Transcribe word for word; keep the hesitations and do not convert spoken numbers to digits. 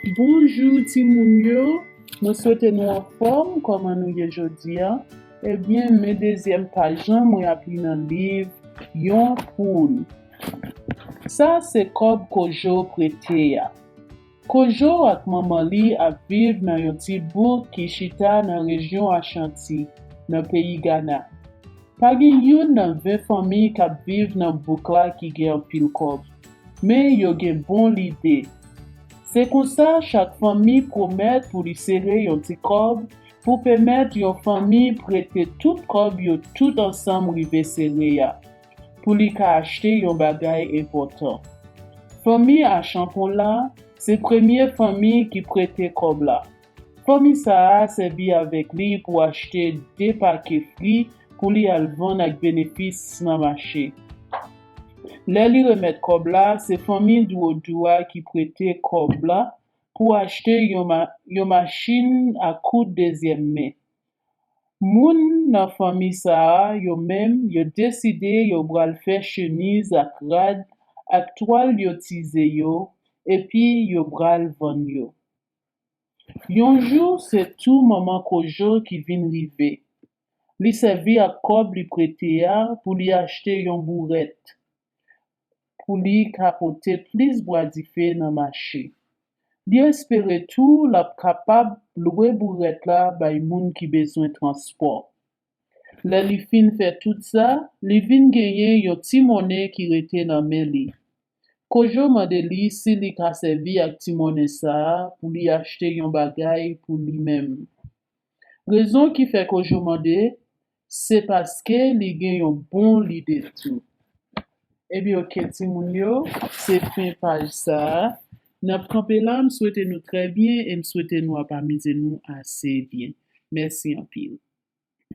Bonjou timoun yo, mwen swete nou anfòm. Kòman nou ye jodi a? Ebyen, men dezyèm paj lan mwen ap li nan liv Yon Poul. Sa se kòb Kojo prete a. Kojo ak manman li ap viv nan yon ti bouk ki chita nan rejyon Ashanti, nan peyi Gana. Pa gen youn nan ven fanmi k ap viv nan bouk la ki gen anpil kòb, men yo gen bon lide. Se konsa, chak fanmi pwomèt pou li sere yon ti kòb pou pèmèt yon fanmi prete tout kòb yo tout ansanm rive sere a, pou li ka achte yon bagay enpòtan. Fanmi Achampon la se premye fanmi ki prete kòb la. Fanmi sa a sèvi avèk li pou achte de pake fri pou li al vann ak benefis nan mache. Lè li remèt kòb la, se fanmi Dwodou a ki prete kòb la pou achte yon, ma- yon machin a koud dezyèm men. Moun nan fanmi sa a, yo menm, yo deside yo pral fè chemiz ak rad ak twal yo tize yo, epi yo pral vann yo. Yon jou, se tou manman Kojo ki vin rive. Li sèvi ak kòb li prete a pou li achte yon bourèt, pou li ka pote plis bwa dife nan mache. Li espere tou l ap kapab lwe bourèt la bay moun ki bezwen transpò. Lè li fin fè tout sa, li vin genyen yon ti monnen ki rete nan men li. Kojo mande li si li ka sèvi ak ti monnen sa a pou li achte yon bagay pou li menm. Rezon ki fè Kojo mande, se paske li gen yon bon lide tou. Ebyen, oke, timoun yo, se fen paj sa a. N ap kanpe la, m swete nou trè byen e m swete nou ap amize nou ase byen. Mèsi anpil.